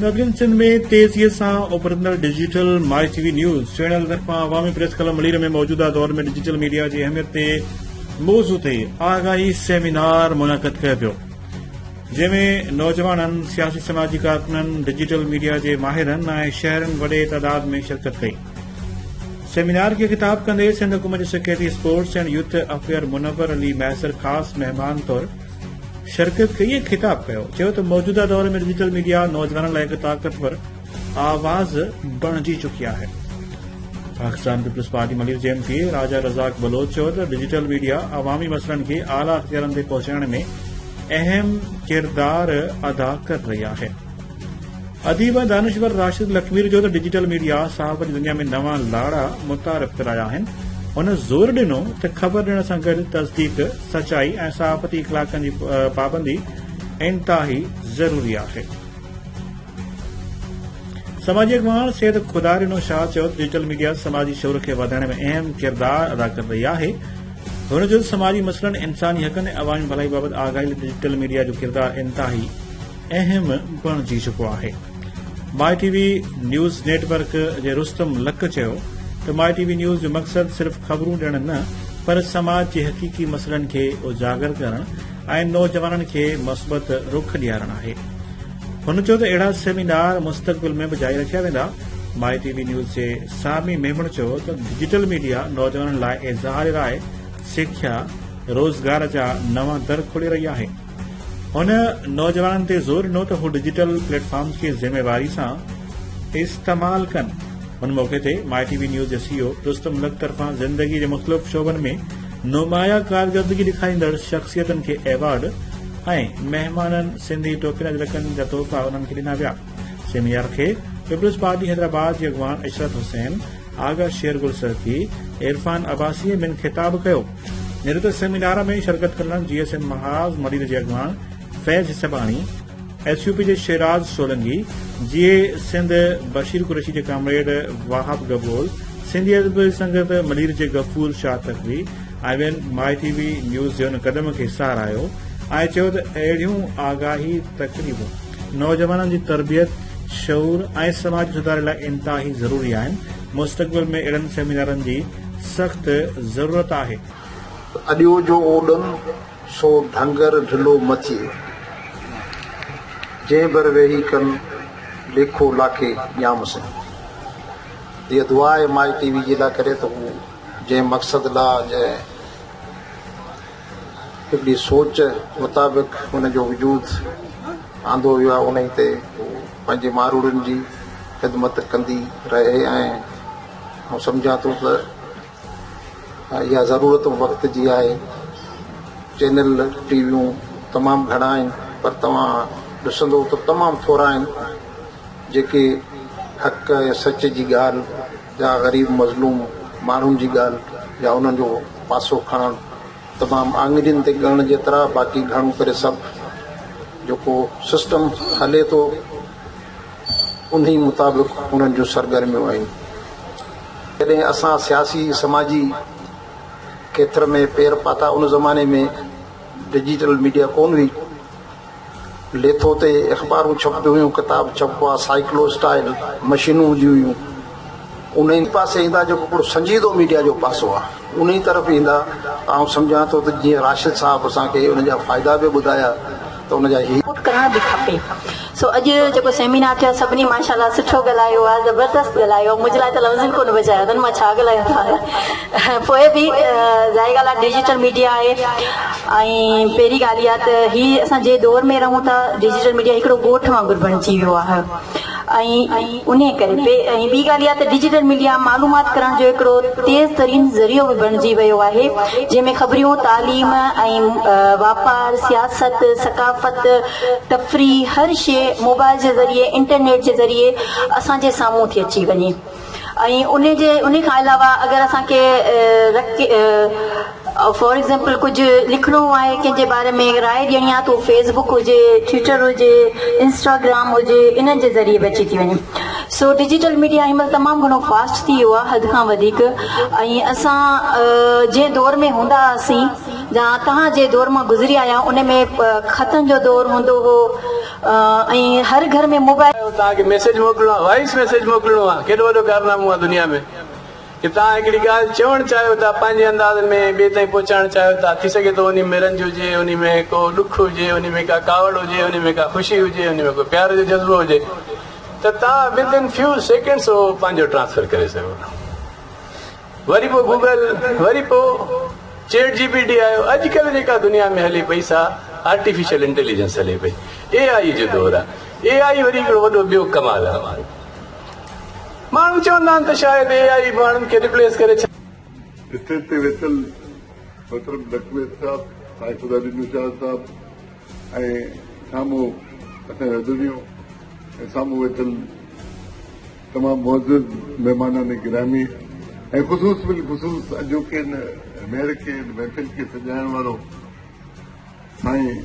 ناظرين سنڌ ۾ تيزيء سان اڀرندڙ digital my T V news channel طرفان عوامي پريس ڪلب ملير ۾ موجوده دور ۾ ڊجيٽل ميڊيا جي اهميت تي موضوع تي آگاهي سيمينار منعقد ڪيو ويو جنهن ۾ نوجوانن، سياسي سماجي ڪارڪنن، ڊجيٽل ميڊيا جي ماهرن ۽ شهرين وڏي تعداد ۾ شرڪت ڪئي. سيمينار کي خطاب ڪندي سنڌ حڪومت جي secretary sports and youth affair Munawar Ali Mahesar خاص مهمان طور شرڪت ڪئي ۽ خطاب ڪيو چيو ته موجوده دور ۾ ڊجيٽل ميڊيا نوجوانن لاء هڪ طاقتور آواز بڻجي چڪي آهي. پاڪستان پيپلز پارٽي ملير جي M P A Raja Razzaq Baloch چيو ته ڊجيٽل ميڊيا عوامي مسئلن کي اعليٰ اختيارن تي پهچائڻ ۾ اهم ڪردار ادا ڪري رهي آهي. اديب ۽ دانشور راشد لکمير چيو ته ڊجيٽل ميڊيا صحافت جي دنيا ۾ نوان لاڙا متعارف ڪرايا آهن. هن زور ڏنو ته خبر ڏيڻ سان گڏ تصديق، سچائي ۽ صحافتي اخلاقن جي پابندي انتهائي ضروري آهي. سماجي اڳواڻ سيد خدا ڏنو شاهه چيو ته ڊجيٽل ميڊيا سماجي شعور کي وڌائڻ ۾ اهم ڪردار ادا ڪري رهي آهي. هن چيو ته سماجي مسئلن، انساني حقن ۽ عوامي ڀلائي بابت آگاهي لاء ڊجيٽل ميڊيا جو ڪردار انتهائي اهم بڻجي چڪو آهي. My T V news network جي رستم لڪ چيو ته ماء ٽي وي نيوز جو مقصد صرف خبرون ڏيڻ نه پر سماج جي حقيقي مسئلن کي اجاگر ڪرڻ ۽ نوجوانن کي مثبت رخ ڏيارڻ آهي. هن چيو ته اهڙا سيمينار مستقبل ۾ به جاري رکيا ويندا. ماء ٽي وي نيوز جي سامي ميمڻ چيو ته ڊجيٽل ميڊيا نوجوانن لاء اظهار راء، سکيا، روزگار جا نوان در کولي رهي آهي. هن نوجوانن تي زور ڏنو ته هو ڊجيٽل پليٽ فارمز کي ذميواري سان استعمال ڪن. ان موقعي تي ماء ٽي وي نيوز جي سي او رستم ملڪ طرفان زندگي جي مختلف شعبن ۾ نمايان ڪارڪردگي ڏيکاريندڙ شخصيتن کي ايوارڊ ۽ مهمانن سنڌي ٽوپين اجرڪن جا تحفا انهن کي ڏنا ويا. سيمينار کي پيپلز پارٽي حيدرآباد جي اڳواڻ عشرت حسين، آغا شير گل سرڪي، عرفان عباسي ۽ ٻين خطاب ڪيو. جڏهن ته سيمينار ۾ شرڪت ڪندڙن جي ايس ايم محاذ ملير جي اڳواڻ فيض حسباڻي، ايس يو پي جي شيراز سولنگي، جيئي سنڌ بشير قريشي جي ڪامريڊ وهاب گبول، سنڌي ادبي سنگت ملير جي غفور شاهه تقوي ۽ ٻين ماء ٽي وي نيوز جي ان قدم کي ساراهيو ۽ چيو ته اهڙيون آگاهي تقريبون نوجوانن جي تربيت، شعور ۽ سماجي سڌاري لاء انتهائي ضروري آهن، مستقبل ۾ اهڙن سيمينارن جي سخت ضرورت آهي. اڏيو جو اوڏن، سو ڍنگر ڍلو م ٿئي. جنهن ڀر ويهي ڪن، ليکو لاکي ڄام سين. هيء دعا آهي مائي ٽي وي جي لاء ڪري ته هو جنهن مقصد لاء جنهن هڪڙي سوچ مطابق ان جو وجود آندو ويو آهي انهي تي هو پنهنجي ماروئڙن جي خدمت ڪندي رهي ۽ آئون سمجهان ٿو ته اها ضرورت وقت جي آهي چينل ٽي ويون تمام گهڻا آهن پر توهان ڏسندو ته تمام ٿورا آهن جيڪي حق ۽ سچ جي ڳالهه يا غريب مظلوم ماڻهن جي ڳالهه يا انهن جو پاسو کڻڻ تمام آڱرين تي ڳڻڻ جيترا باقي گهڻو ڪري سڀ جيڪو سسٽم هلي ٿو انهي مطابق انهن جون سرگرميون آهن. جڏهن اسان سياسي سماجي کيتر ۾ پير پاتا ان زماني ۾ ڊجيٽل ميڊيا ڪونه هئي. ليٿو تي اخبارون ڇپبيون هيون، ڪتاب ڇپبا، سائيڪلو اسٽائيل مشينون هونديون هيون. انهي پاسي ايندا جيڪو هڪڙو سنجيدو ميڊيا جو پاسو آهي انهي طرف ايندا ته آئون سمجهان ٿو ته جيئن راشد صاحب اسان کي ان جا فائدا به ٻڌايا ته ان جا هي. سپورٽ ڪرڻ به کپي سو اڄ جيڪو سيمينار ٿيو آهي سڀني ماشاء الله سٺو ڳالهايو آهي زبردست ڳالهايو آهي منهنجي لاء ته لفظ ئي ڪونه بچايا اٿن مان ڇا ڳالهايان پوء به ظاهر ڳالهه آهي ڊجيٽل ميڊيا آهي ۽ پهرين ڳالهه اها ته هي اسان جنهن دور ۾ رهون ٿا ڊجيٽل ميڊيا هڪڙو ڳوٺ وانگر بڻجي ويو آهي ۽ انهي ڪري ۽ ٻي ڳالهه اها ته ڊجيٽل ميڊيا معلومات ڪرڻ جو هڪڙو تيز ترين ذريعو به بڻجي ويو آهي جنهن ۾ خبريون تعليم ۽ واپار سياست ثقافت تفريح هر شيء موبائل جي ذريعي انٽرنيٽ جي ذريعي اسان جي سامهون ٿي اچي وڃي ۽ انهي جي انهي کان علاوه اگر اسان کي رڪي فار ايگزامپل ڪجهه لکڻو آهي ڪنهن جي باري ۾ راء ڏيڻي آهي ته اهو فيس بڪ هجي ٽوئٽر هجي انسٽاگرام هجي انهن جي ذريعي به اچي ٿي وڃي سو ڊجيٽل ميڊيا هن مهل تمام گهڻو فاسٽ ٿي ويو آهي حد کان وڌيڪ ۽ اسان جنهن دور ۾ هوندا هئاسين. يا توهان جي دور مان گذري آيا ان ۾ خطن جو دور هوندو هو ۽ هر گهر ۾ موبائل. توهان کي ميسيج موڪلڻو آهي وائس ميسيج موڪلڻو آهي ڪيڏو وڏو ڪارنامو آهي دنيا ۾ ڪي توهان هڪڙي ڳالهه چوڻ چاهيو ٿا پنهنجي انداز ۾ ٻئي تائين پهچائڻ چاهيو ٿا ٿي سگهي ٿو انهي ۾ رنج هجي انهي ۾ ڪو ڏک هجي انهي ۾ ڪا ڪاوڙ هجي انهي ۾ ڪا خوشي هجي انهي ۾ ڪو پيار جو جذبو هجي ته توهان ود ان فيو سيڪنڊس اهو پنهنجو ٽرانسفر ڪري سگهو ٿا. وري پوء گوگل، وري پوء چيٽ جي پي ٽي آيو. اڄڪلهه جيڪا دنيا ۾ هلي پئي سا آرٽيفيشل انٽيليجنس هلي پئي. اي آء جو دور آهي. اي آء وري هڪڙو وڏو ٻيو ڪمال آهي. ماڻهو چوندا آهن ته شايد اي آء ماڻهن کي ريپليس ڪري ڇڏي. اسٽيج تي ويٺل محترم نقوي صاحب، سائين خدا ڏنو شاهه صاحب ۽ سامهون اسان جو ادبيون ۽ سامهون ويٺل تمام معزز مهمانان گرامي ۽ خصوص بالخصوص اڄوڪي هن ميڙ کي هن محفل کي سجائڻ وارو سائين.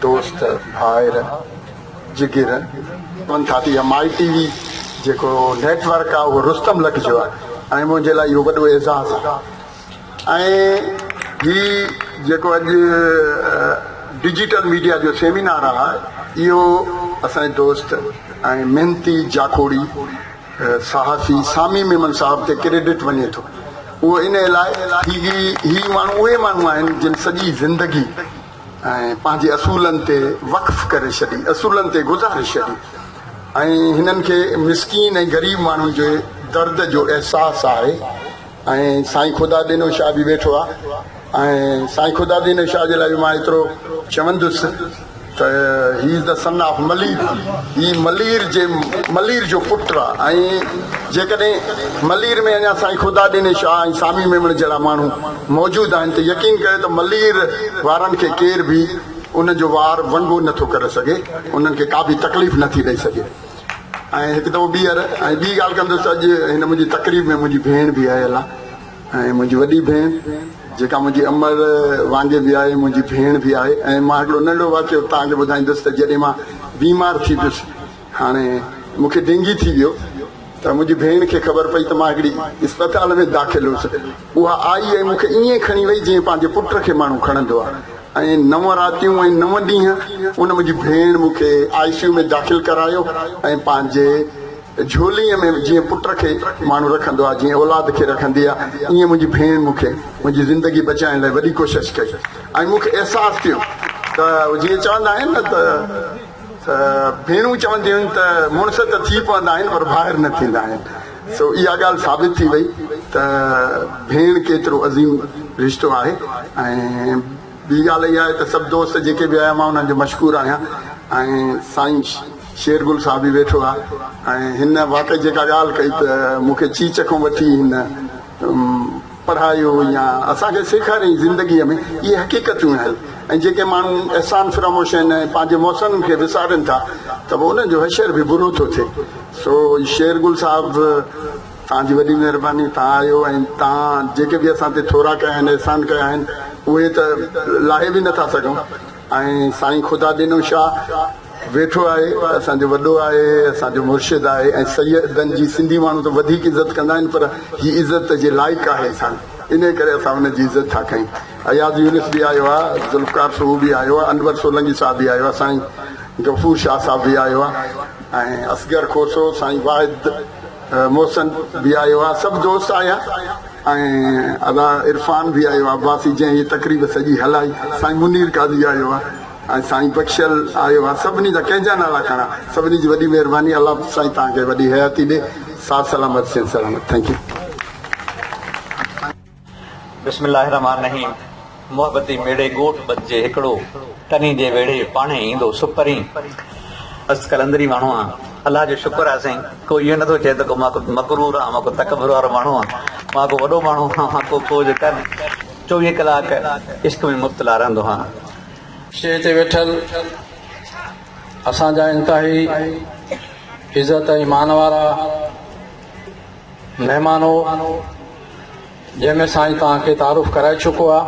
دوست، ڀائر، جگر چون ٿا ته اها مائي ٽي وي جيڪو نيٽ ورڪ آهي اهو رستم لک جو آهي ۽ منهنجي لاء اهو وڏو اعزاز آهي ۽ هي جيڪو اڄ ڊجيٽل ميڊيا جو سيمينار آهي اهو اسان جي دوست ۽ محنتي جاکوڙي صحافي سامي ميمڻ صاحب تي ڪريڊٽ وڃي ٿو اهو انهي لاء هي هي ماڻهو اهي ماڻهو آهن جن سڄي زندگي ۽ پنهنجي اصولن تي وقف ڪري ڇڏي اصولن تي گذاري ڇڏي ۽ هنن کي مسڪين ۽ غريب ماڻهن جي درد جو احساس آهي ۽ سائين خدا ڏنو شاهه به ويٺو آ ۽ سائين خدا ڏنو شاهه جي لاء به مان ايترو چوندس ته he is the son of Malir هي ملير جي ملير جو پٽ آ ۽ جيڪڏهن ملير ۾ اڃا سائين خدا ڏني شاهه ۽ سامي ميمڻ جهڙا ماڻهو موجود آهن ته يقين ڪريو ته ملير وارن کي ڪير به ان جو وار ونگو نٿو ڪري سگهي انهن کي ڪا به تڪليف نٿي ڏئي سگهي. ۽ هڪ دفعو ٻيهر ۽ ٻي ڳالهه ڪندس ته اڄ هن منهنجي تقريب ۾ منهنجي ڀيڻ به آيل آهي ۽ منهنجي وڏي ڀيڻ جيڪا منهنجي امڙ وانگي به آهي منهنجي ڀيڻ به آهي ۽ مان هڪڙو ننڍڙو واقعو توهان کي ٻڌائيندس ته جڏهن مان بيمار ٿي پيس هاڻي مون کي ڊينگي ٿي ويو ته منهنجي ڀيڻ کي خبر پئي ته مان هڪڙي اسپتال ۾ داخل هيس اها آئي ۽ مون کي ائين کڻي وئي جيئن پنهنجي پٽ کي ماڻهو کڻندو آهي ۽ نو راتيون ۽ نو ڏينهن ان منهنجي ڀيڻ مون کي آء سي يو ۾ داخل ڪرايو ۽ پنهنجي جهوليء ۾ جيئن پٽ کي ماڻهو رکندو آهي، جيئن اولاد کي رکندي آهي، ائين منهنجي ڀيڻ مون کي منهنجي زندگي بچائڻ لاء وڏي ڪوشش ڪئي ۽ مون کي احساس ٿيو ته جيئن چوندا آهن نه ته ڀيڻون چونديون آهن ته مڙس ته ٿي پوندا آهن پر ڀائر نه ٿيندا آهن. سو اها ڳالهه ثابت ٿي وئي ته ڀيڻ ڪيترو عظيم رشتو آهي ۽ ٻي ڳالهه اها آهي ته سڀ دوست جيڪي به آيا مان انهن جو مشڪور آهيان ۽ سائين شير گل صاحب به ويٺو آهي ۽ هن واقعي جيڪا ڳالهه ڪئي ته مون کي چيچ کان وٺي هن پڙهايو يا اسان کي سيکاريائين زندگيء ۾ اهي حقيقتون آهن ۽ جيڪي ماڻهو احسان فراموش آهن ۽ پنهنجي محسنن کي وسارين ٿا ته پوء انهن جو حشر به برو ٿو ٿئي سو شير گل صاحب توهان جي وڏي مهرباني توهان آيو ۽ توهان جيڪي به اسان تي ٿورا ڪيا آهن احسان ڪيا آهن اهي ته لاهي به نٿا سگهون ۽ سائين خدا ڏنو شاهه ويٺو آهي اسان جو وڏو آهي اسان جو مرشد آهي ۽ سيدن جي سنڌي ماڻهو ته وڌيڪ عزت ڪندا آهن پر هي عزت جي لائق آهي سائين انهي ڪري اسان ان جي عزت ٿا ڪيون اياز يونس به آيو آهي ذوالفقار سوهو به آيو آهي انور سولنگي صاحب به آيو آهي سائين غفور شاهه صاحب به آيو آهي ۽ اصغر کوسو سائين واحد محسن به آيو آهي سڀ دوست آيا ۽ ادا عرفان به آيو آهي عباسي جنهن هي تقريب سڄي هلائي سائين منير قاضي آيو آهي ۽ سائين بخشل آيو آهي سڀني جا ڪنهن جا نالا کڻان سڀني جي وڏي مهرباني الله سائين توهان کي وڏي حياتي ڏي ساٿ سلامت سنڌ سلامت thank you. بسم الله الرحمٰن الرحيم محبتي ميڙي ڳوٺ ٻڌجي هڪڙو ٽنهي جي ويڙهي پاڻهي ايندو سپرين. مست قلندري ماڻهو آن الله جو شڪر آ سائين ڪو اهو نٿو چئي ته ڪو مان ڪو مغرور آن مان ڪو تڪبر وارو ماڻهو آن مان ڪو وڏو ماڻهو آن مان ڪو ڪو جو ڪن چوويهه ڪلاڪ عشق ۾ مبتلا رهندو هان. اسٽيج تي ويٺل اسان جا انتهائي عزت ۽ مان وارا مهمانو جنهن ۾ سائين توهان کي تعارف ڪرائي چڪو آ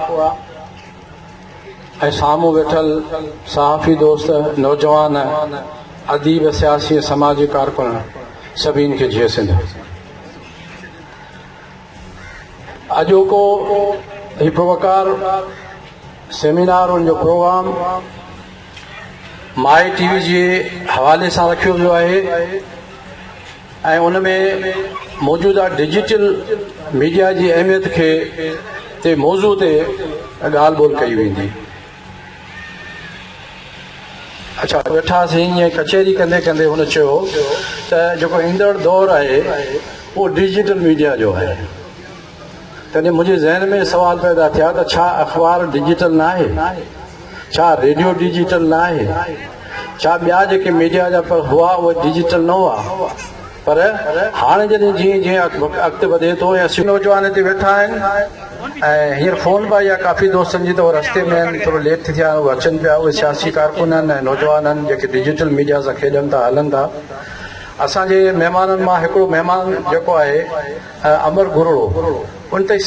۽ سامهون ويٺل صحافي دوست نوجوان اديب سياسي ۽ سماجي ڪارڪن سڀين کي جيئي سنڌ. اڄوڪو هي پروقار سيمينار ان جو پروگرام مائي ٽي وي جي حوالي سان رکيو ويو آهي ۽ ان ۾ موجوده ڊجيٽل ميڊيا جي اهميت کي تي موضوع تي ڳالهه ٻولهه ڪئي ويندي. اڇا ويٺاسين ائين ڪچهري ڪندي ڪندي هن چيو ته جيڪو ايندڙ دور آهي اهو ڊجيٽل ميڊيا جو آهي. تڏهن منهنجي ذهن ۾ سوال پيدا ٿيا ته ڇا اخبار ڊجيٽل ناهي؟ ڇا ريڊيو ڊجيٽل ناهي؟ ڇا ٻيا جيڪي ميڊيا جا پر هئا اهي ڊجيٽل نه هئا؟ پر هاڻي جڏهن جيئن جيئن اڳتي وڌي ٿو ۽ نوجوان هتي ويٺا آهن ۽ هينئر فون به آئي آهي ڪافي دوستن جي ته اهي رستي ۾ آهن ٿورو ليٽ ٿي ٿيا آهن اهي اچن پيا اهي سياسي ڪارڪن آهن ۽ نوجوان آهن جيڪي ڊجيٽل ميڊيا سان کيڏن ٿا هلن ٿا اسان جي مهمانن مان هڪڙو مهمان جيڪو آهي امر گرڙو ان تائين.